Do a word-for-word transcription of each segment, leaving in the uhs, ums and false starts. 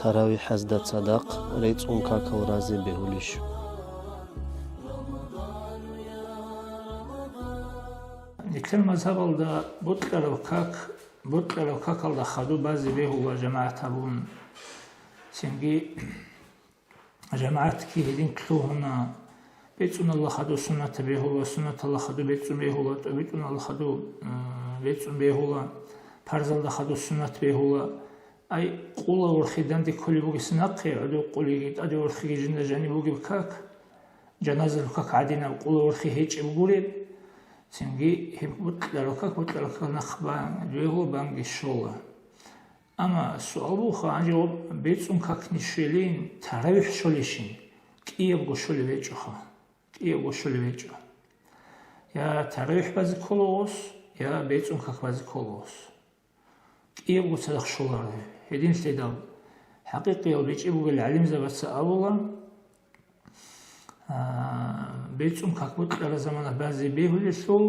ТаравихӀазда цадахъ рецӀун какал разе бегьулищ? Нилъер мазгьабалда бокьараб как, бокьараб какалда хадуб базе бегьула жамагӀат гьабун. Цинги жамагӀатги гьедин лъугьуна, бецӀуналда хадуб суннатаб бегьула, суннаталда хадуб бецӀун бегьула, тӀубитӀуналда хадуб, э, бецӀун бегьула, парзалда хадуб суннат бегьула. Ай, къула урхи данде кколеб бугесин нахъе, гӀодов къулиги тӀаде урхиги жинда жаниб бугеб как, жаназал как гӀадинаб къула урхи гьечӀеб гуреб, цинги гьеб бокьараб как, бокьараб как нахъ бан-, бегьула, банги щола. Амма суал буха, гьанже гъоб бецӀун какни щвелин, таравихӀ щолищин? КӀиябго щолеб гьечӀоха. КӀиябго щолеб гьечӀо. Я таравихӀ базе ккола гъос, я бецӀун как базе ккола гъос. КӀиябго цадахъ щоларо. Гьединлъидал хӀакъикъиял бичӀчӀи бугел гӀалимзабаца абула, а, бецӀун как бокьараб замана базе бегьулелъул,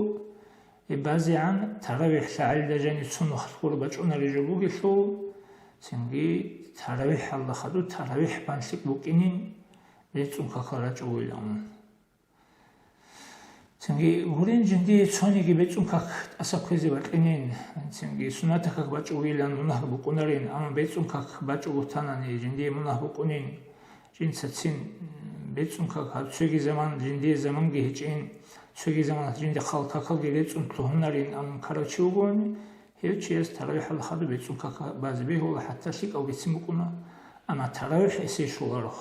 гьеб базегӀан таравихӀ лъагӀалида жаниб цо нухалъ гуро бачӀунареб жо бугелъул, цинги таравихӀалда хадуб таравихӀ бан лъикӀ букӀинин, бецӀун какал рачӀугойилан. Цинги гурин, жиндие цониги бецӀун как тӀаса кквезе бакьинин, цинги суннатаб как бачӀугойилан мунагь букӀунарин, амма бецӀун как бачӀого танани, жиндие мунагь букӀунин. Жинца цин бецӀун как гьаб цоги заман, жиндие заманги гьечӀин, цоги заман жинде хал какалги рецӀун лъугьунарин, амма ккарав чи вугони, гьев чияс таравихӀалда хадуб бецӀун как базе бегьула, хӀатта лъикӀалгицин букӀуна, амма таравихӀ эсей щоларо.